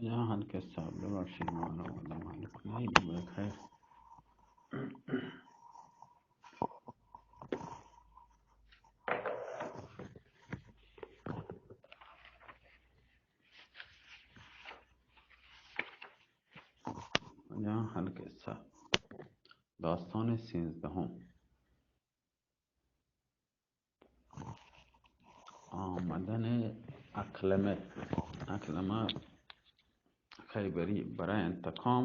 یا حل قصہ، ببخشید، ما رو آدم حل کنی، بلے خیر۔ یا حل قصہ، داستان سیزدہم۔ آمدن اکلمه، اکلمه خیبری برای انتقام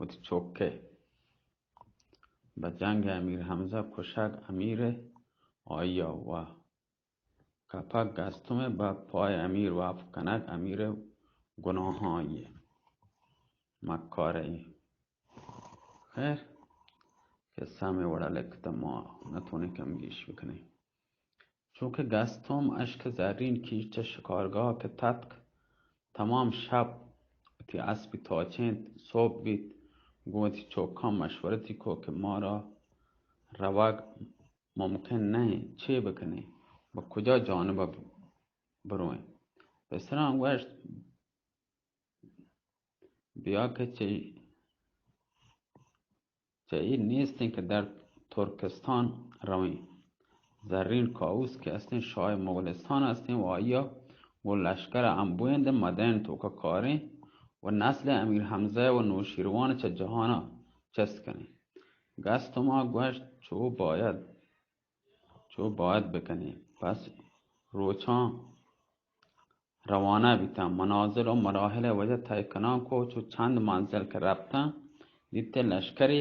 وتی چوکه به جنگ امیر حمزه کشگ امیر آیا و کپگ گستم به پای امیر وقف کنگ امیر گناهان آئی مکاره ای۔ خیر، قصہ ہمے وڑا لکھتا، ما نتونے کم گیش بکنیں۔ چونکہ گستم اشک زرین کیش چہ شکارگاہ کہ تتک، تمام شپ وتی اسپی تاچینت، صبح بیت، گوں وتی چوکاں مشورتی کو کہ مارا روگ ممکن نہ انت، چے بکنیں؟ بہ کجا جانب برویں؟ پسراں گوشت، بیا کہ چہ، چہ اے نیستیں کہ در ترکستان رویں۔ زرین کاوس کہ استیں شاہ مغلستان استیں و آیا گوں لشکر امبویند مدین توکا کاریں و نسل امیر حمزہ و نوشیروان چہ جہانا چست کنیں۔ گستما گوشت، چو باید، چو باید بکنیں۔ پس روچاں روانہ بیتاں۔ منازل و مراحل وجہ طے کنان کو، چو چند منزل کہ رپتاں، دیتے لشکرے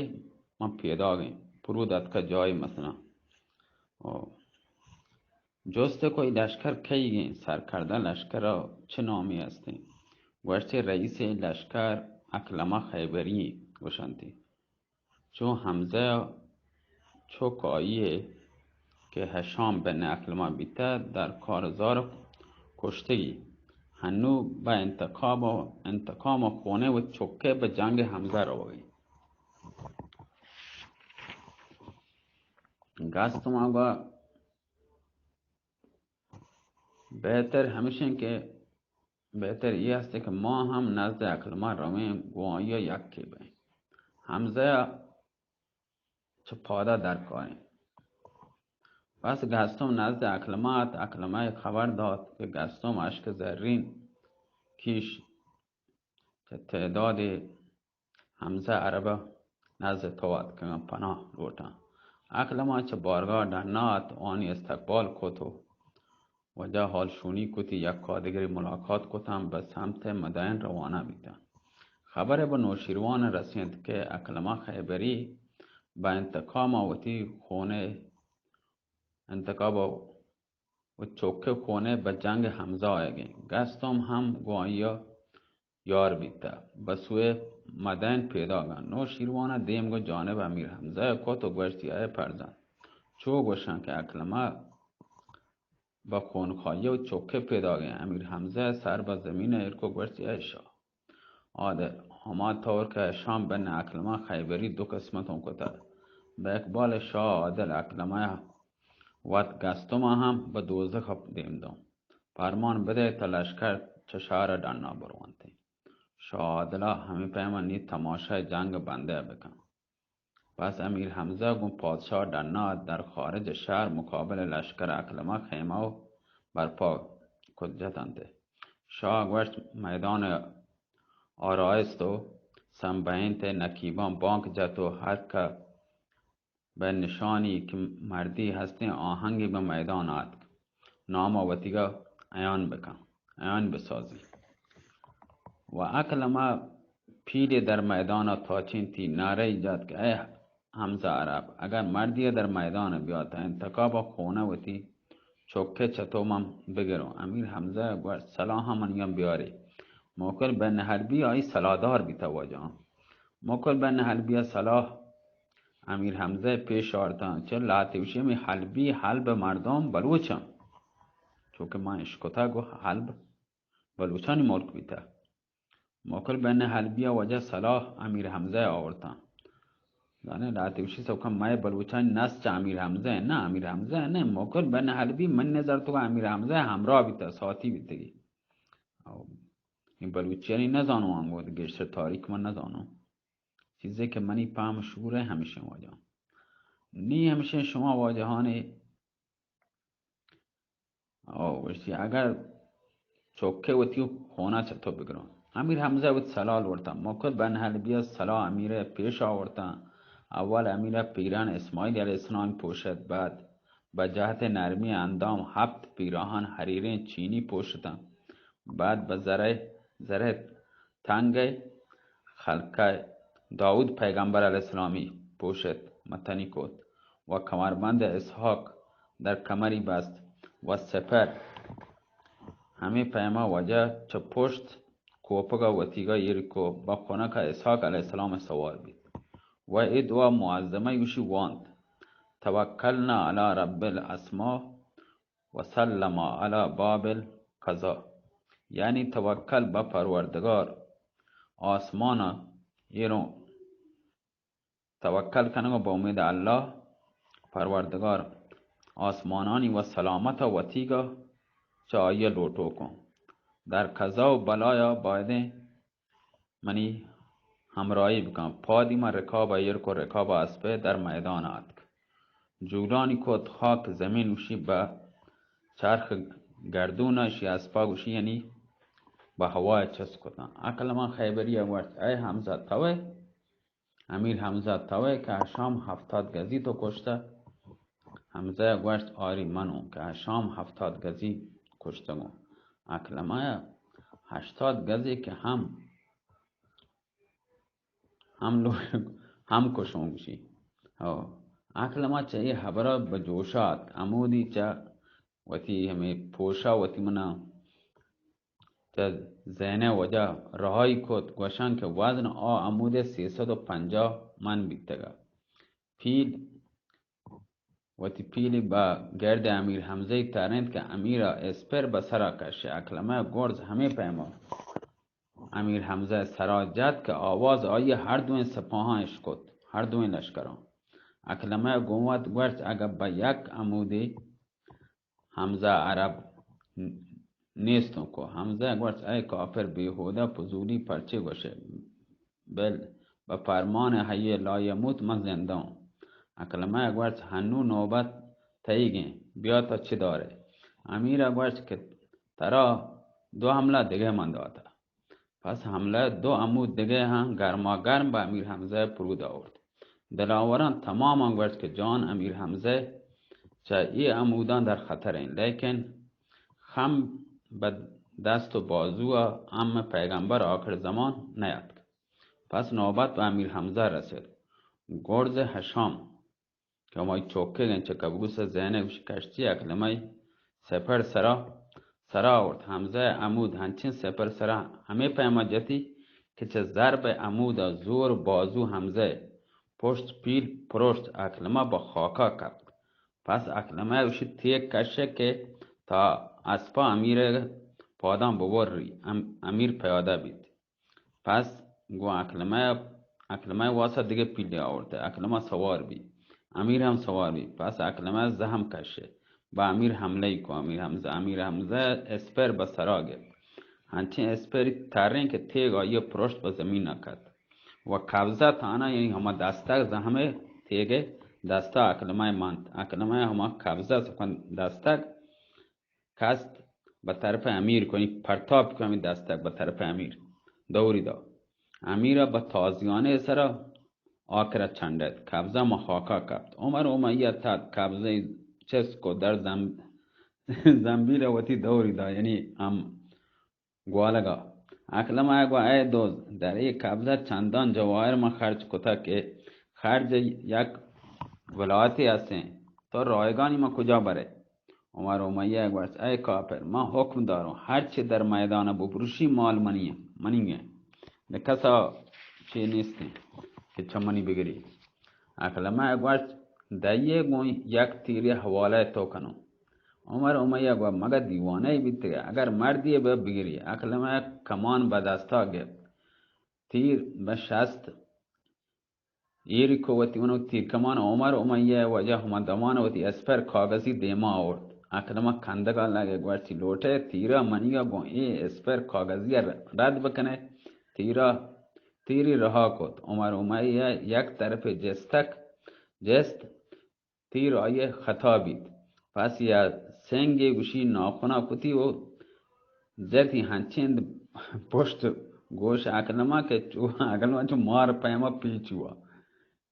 من پیداگیں، پرود اتکا جائی مثلاً۔ او جست کو ای لشکر کئیگیں، سرکردہ لشکر چہ نامی استیں؟ گوشتے، رئیس لشکر اکلمہ خیبری گوشنتی۔ چو حمزہ چک آئی ء کہ ہشام بن اکلمہ بیتہ، در کارزار کشتگی، ہنو بہ انتقام و، انتقام و خونے و چکے بہ جنگ حمزہ روگی۔ گستما گو بہتر ہمشیں کہ بہتر اے است کہ ما ہم نزد اکلمہ رویں، گوں آئی ء یکے بئیں۔ حمزہ ء چہ پادا درکاریں۔ پس گستم نزد اکلمہ ات، اکلمہ ء خبر دات کہ گستم اشک زرین کیش چہ تعداد حمزہ عرب ء نزد تو اتکگاں، پناہ لوٹاں۔ اکلمہ چہ بارگاہ ڈنا ات، آنی استقبال کت و واجہ حال شونی کتی، یکا دگری ملاقات کتاں، بہ سمت مدائن روانہ بیتاں۔ خبر بہ نوشیروان رسینت کہ اکلمہ خیبری بہ انتقام وتی خونے، انتقام و چوکے خونے بہ جنگ حمزہ آیگیں۔ گستم ہم گوں آئی یار بیتہ، بہ سوئے مدین پیداگاں۔ نوشیروان دیم گوں جانب امیر حمزہ کت و گوشتی، اے فرزند، چو گوشاں کہ اکلمہ بہ خونخواہی و چکے پیداگیں۔ امیر حمزہ سر بہ زمین ایر کو گوشتی، اے شاہ عادل، ہما طور کہ ہشام بن اکلمہ خیبری دو قسمتوں کتہ، بہ اقبال شاہ عادل اکلمہ وت گستما ہم بہ دوزخ دیم دوں۔ پرمان بدئے تا لشکر چہ شہر ڈنا بروانتیں۔ شاہ عادلا ہمے پیما نی تماشای جنگ بندے بکن۔ پس امیر حمزہ گوں پادشاہ ڈنا در خارج شہر مقابل لشکر اکلمہ خیمہ و برپا کت جتنت۔ شاہ گوشت، میدان آرائست و سمبہینت، نکیباں بانک جت و ہر کہ بہ نشانی کہ مردی ہستیں آہنگی بہ میدان آتک، نام وتیگا عیان بکن، عیان بسازی۔ و اکلمہ پیلے در میدان تاچینتی، نعرہ جت کہ اے حمزہ عرب، اگر مردی در میدان بیات، انتقاب خونہ وتی چکے چتو من بگروں۔ امیر حمزہ گوشت، سلاح منیاں بیاری۔ موکل بن حلبی آئی سلاحدار بیتہ واجہاں۔ موکل بن حلبی سلاح امیر حمزہ پیش آرتاں۔ چہ لہتے گوشی، ہمے حلبی، حلب مردم بلوچاں۔ چونکہ ما اشکتہ گو حلب بلوچانی ملک بیتہ۔ موکل بن حلبی واجہ سلاح امیر حمزہ آورتاں۔ زانے لہتے گوشی، سوکا مئے بلوچانی نس چہ امیر حمزہ ہے، نہ امیر حمزہ ہے، نہ موکل بن حلبی من نظر تو امیر حمزہ ہمراہ بیتہ، ساتھی بیتگی۔ او بلوچیانی نزانوں، آنگو گیشتر تاریخ من نزانوں. چیزے کہ منی پہم شور ہے ہمیشیں واجہ. نی ہمیشیں شما واجہانی او گوشتی، اگر چوکے وتی خونا چہ تو بگروں. امیر حمزہ وت سلاح لوٹتا، موقع بن حلبیہ سلاح امیر پیش آورتا. اول امیر پیران اسماعیل علیہ السلام پوشت، بعد بہ جہت نرمی اندام ہپت پیراہان حریریں چینی پوشتاں، بعد بہ زرہ، زرہ تنگ خلقہ داؤد پیغمبر علیہ السلامی پوشت، متنی کت و کمربند اسحاق در کمری بست و سپر ہمے پیما واجہ چہ پشت کوپگا وتیگا ایر کو، بہ خنک اسحاق علیہ السلام سوار بیت و اے دعا معظمہ گوشی وانت: توکلنا علی رب الاسماء و سلم علی باب القضاء، یعنی توکل بہ پروردگار آسمان ایروں، توکل کنگ و بہ امید اللہ پروردگار آسمانانی و سلامت وتیگا چہ آئی لوٹوکوں. در قضا و بلایا بایدیں منی ہمراہی بکن. پادی من رکاب ایر کو، رکاب اسپے در میدان آتک. جولانی کت خاک زمین گوشی بہ چرخ گردون، اشی اسپا گوشی یعنی بہ ہوا چست کتن. اکلمہ خیبری گوشت: اے حمزہ توے؟ امیر حمزہ توے کہ ہشام ہفتاد گزی تو کشتہ؟ حمزہ گوشت: آری منوں کہ ہشام ہفتاد گزی کشتگوں. اکلمہ ہشتاد گزی کہ ہم ہم لو-، ہم کشوں گوشی. ہو، اکلمہ چہ اے ہبرا بہ جوشا اتک، ہمودی چہ وتی ہمے پوشا وتی منا چہ ذہنئے وجہ رہائی کت، گوشاں کہ وزن آ ہمودے سیصد و پنجاہ من بیتگا. پیل وتی پیلی بہ گرد امیر حمزہ ترینت کہ امیرا اسپر بہ سرا کشے. اکلمہ گرز ہمے پیما امیر حمزہ سرا جت کہ آواز آئی ہر دوئیں سپاہاں اشکت، ہر دوئیں لشکراں. اکلمہ گوں وت گوشت: اگہ بہ یک عمودے حمزہ عرب نیستوں کو. حمزہ گوشت: اے کافر، بیہودہ پزولی پرچے گوشے؟ بل بہ پرمان حی لا یموت من زندہ اوں. اکلمہ گوشت: ہنو نوبت تئیگیں، بیا تو چی دارے؟ امیر گوشت کہ ترا دو حملہ دگہ من داتا. پس حملہ دو عمود دگہ ہم گرما گرم بہ امیر حمزہ پرود آورت. دلاوراں تماماں گوشت کہ جان امیر حمزہ چہ اے عموداں در خطر ایں، لیکن خم بہ دست و بازو ام پیغمبر آخر زمان نیاتک. پس نوبت بہ امیر حمزہ رسید. گرز ہشام کہ ہمائی چوکے گیں چہ کبگوس زینہ گوشی کشتی اکلمہ سپر سرا، سرا آورت. حمزہ عمود ہنچین سپر سرا ہمے پیما جتی کہ چہ ضرب عمود زور بازو حمزہ پشت پیل پروشت، اکلمہ بہ خاکا کپت. پس اکلمہ گوشی تیگ کشے کہ تا اسپا امیر پاداں ببری، ام-، امیر پیادہ بیت. پس گوں اکلمہ، اکلمہ واسا دگہ پیلے آورتے، اکلمہ سوار بی، امیر ہم سوار بی. پس اکلمہ زہم کشے، با امیر حملہ کو. امیر حمزہ، امیر حمزہ اسپر بہ سرا گپت، ہنچیں اسپری تریں کہ تیگ آئی پرشت بہ زمین کت و قبضہ تانا، یعنی ہما دستگ زہم تیگ دستا اکلمہ منت. اکلمہ ہما قبضہ سکن دستگ کست بہ طرف امیر کنی، پرتاب کو ہمیں دستگ بہ طرف امیر دوری دا. امیر بہ تازیانہ سرا آکرا چنڈت، قبضہ مہ خاکا کپت. عمر امیہ تت قبضہ چست کو در زم-، زنبیل وتی دوری دا، یعنی ہم گوالگا. اکلمہ گو اے دوز، در اے قبضہ چندان جواہر ما خرچ کتا کہ خرج یک ولایتی ہستیں، تو رایگانی ما کجا برے؟ عمر امیہ گوشت: اے کافر، من حکم داروں، ہر چی در میدان بپروشی مال منی، منی ہے. کسا چی نیستیں کہ چہ منی بگری. اکلمہ گوشت: دئیے گوں یک تیرے حوالہ تو کنوں. عمر امیہ گو مگہ دیوانہ بیتگے، اگر مردی بہ بگری. اکلمہ کمان بہ دستا گپت، تیر بہ شست ایری کو وتی منو تیر کمان. عمر امیہ وجہ ہما دمان وتی اسپر کاغذی دیما آورت. اکلمہ کندگا لگے گوشتی، لوٹے تیرا منیگا گوں اے اسپر کاغذی رد بکنے۔ تیرا، تیری رہا کت۔ عمر امیہ یک طرفے جستک، جست، تیر آئی خطا بیت۔ پس یا سنگے گوشی ناخنا کتی و جتی ہنچین پشت گوش اکلمہ کہ چو، اکلمہ چو مار پیما پیچوا۔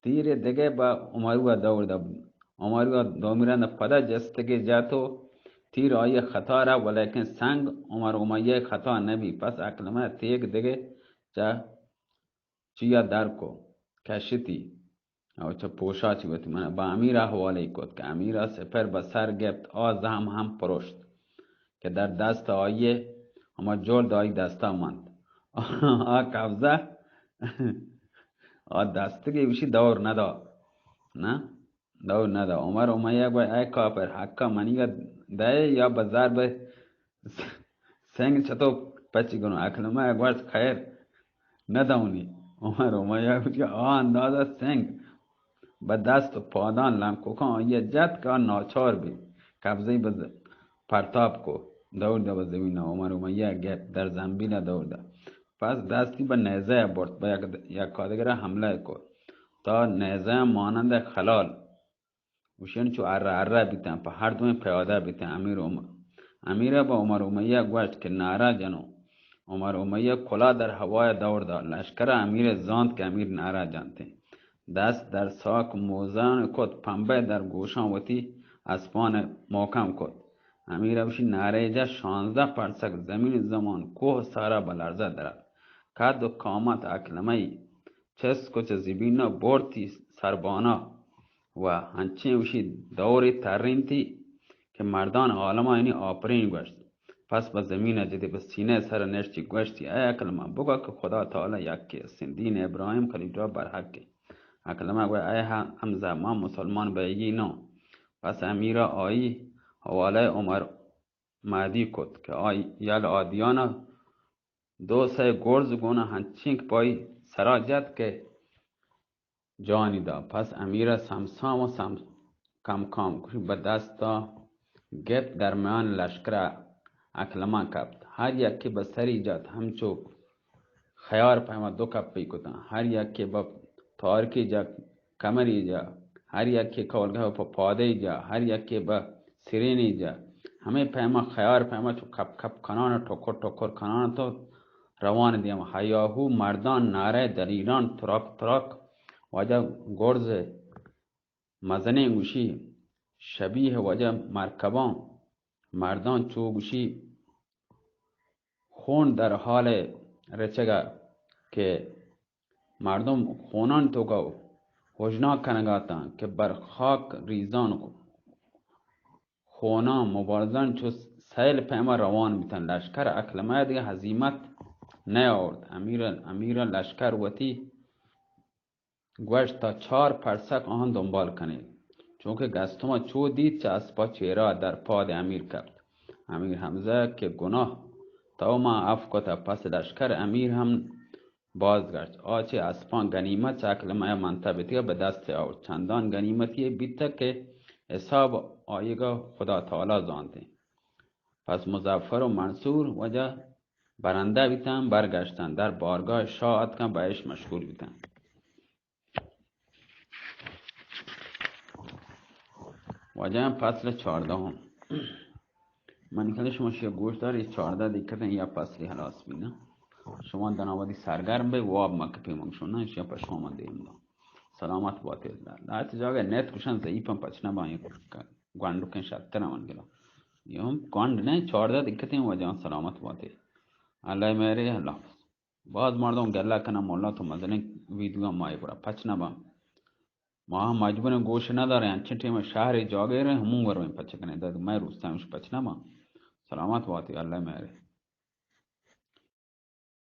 تیرے دگہ با عمروا دور دا۔ عمروا دومی رند پدا جستگے جاتو تیر آئی خطا را، ولیکن سنگ عمر امیہ خطا نبی۔ پس اکلمہ تیگ دگہ چا چیا در کو کشتی۔ او چہ پوشاچی وتی من با امیرا حوالہ کت کہ امیرا سپر بہ سر گپت، آ زہم ہم پرشت کہ در دست آئی ہما جلد آئی دستا منت۔ آ قبضہ آ دستگی وشی دور ندا۔ نہ؟ دور ندا۔ عمر امیہ گوشت، اے کافر، حقا منیگا دئے یا بہ ضرب سنگ چتو پچی کنو؟ اکلمہ گوشت، خیر، ندونی۔ عمر امیہ گوشت، آ اندازہ سنگ بہ دست و پادان لنکوکاں آئی جت کہ آ ناچار بی، قبضہ بہ ز-، پرتاب کو، دور دا بہ زمین۔ عمر امیہ گپت در زنبیل دور دا۔ پس دستی بہ نیزہ برت، بہ یک، یک آدگرا حملہ کو تا نیزہ مانند خلال گوشن چو ارہ ارہ بیتن، پہ ہر دوئیں پیادہ بیتن۔ امیر عمر، امیرہ بہ عمر امیہ گوشت کہ نعرہ جنو۔ عمر امیہ کلا در ہوای دور دات۔ لشکر امیر زانت کہ امیر نعرہ جنتیں۔ دست در ساک موزان کت، پنبہ در گوشان وتی اسپان محکم کت۔ امیر اوشی نعرہ جا شانزدہ پرسک زمین زمان کوہ سارا بلرزہ درات۔ قد و قامت اکلمہ ای چست کو چہ زمین برتی سربانا و انچیں وشی دورے ترینتی کہ مردان عالما یعنی آپرین گوشت۔ پس بہ زمین ء جدی بہ سینہ سر نشتی گوشتی، اے اکلمہ، بگا کہ خدا تعالی یکے استیں، دین ابراہیم خلیل را برحقے۔ اکلمہ گوشت، اے حمزہ، ما مسلمان بئیگی نوں۔ پس امیرا آئی حوالہ عمر مہدی کت کہ آ یل آدیانا دو سئے گرز گون ء ہنچینک پہ آئی سرا جت کہ جانی دات۔ پس امیر ء سمسام و سم-، کمکام کشی بہ دست ء گپت، درمیان لشکر ء اکلمہ کپت۔ ہر یکے بہ سری جت، ہمچو خیار پیما دو کپی کتاں۔ ہر یکے بہ تارکی جا کمری جا، ہر یکے کولگہ پہ پادے جا، ہر یکے بہ سرینی جا، ہمے پیما خیار پیما چو کپ کپ کنان و ٹکر ٹکر کنان تو روان دیم۔ ہیاہو مردان نعرہ دلیران تراک تراک، واجہ گرز مزنیں گوشی، شبیہ واجہ مرکبان مردان چو گوشی، خون در حال رچگا کہ مردم خونان توکا ہژناک کنگا اتاں کہ بر خاک ریزان خونان مبارزان چو سیل پیما روان بیتن۔ لشکر اکلمہ دگہ ہزیمت نیاورت۔ امیر، امیر لشکر وتی گوشت، تا چار پرسک آہاں دنبال کنیں۔ چونکہ گستما چو دیت، چہ اسپا چیرا در پاد امیر کپت۔ امیر حمزہ کہ گناہ تو ما عفو کتہ، پس لشکر امیر ہم باز گشت۔ آ چہ اسپاں گنیمت چہ اکلمہ منتہ بیتگہ بہ دست آورت۔ چندان گنیمتی بیتگ کہ حساب آیگا خدا تعالی زانتیں۔ پس مظفر و منصور واجہ برندہ بیتن، برگشتن، در بارگاہ شاہ اتکن، بہ اش مشغول بیتن۔ واجہ فصل چاردہم۔ من کل شما شیئر گوش داری، چاردہ دقت یا فصلی حلاس بینا۔ شما دنا وتی سرگرم بے، واب مکہ پیمک شما، شما پہ شما من دیم دا۔ سلامت باتے۔ لات جاگہ نیت کشن ضعیفاں پچ نہ بائیں، گوانڈو کن شتر من گلا۔ یہ ہم گوانڈ نہیں، چاردہ دقتیں واجہ، سلامت باتے۔ اللہ میرے، اللہ حافظ۔ باز مردم گلہ کنن، مولا تو مزنیں ویدیو ہم مائی گڑا پچ نہ باں۔ ما ہم مجبوریں گوش نہ داریں، انچیں ٹیم شہر جاگے رہے ہمون ورویں پچ کنیں، داد میں روستاں اش پچ نہ باں۔ سلامت باتے، اللہ میرے۔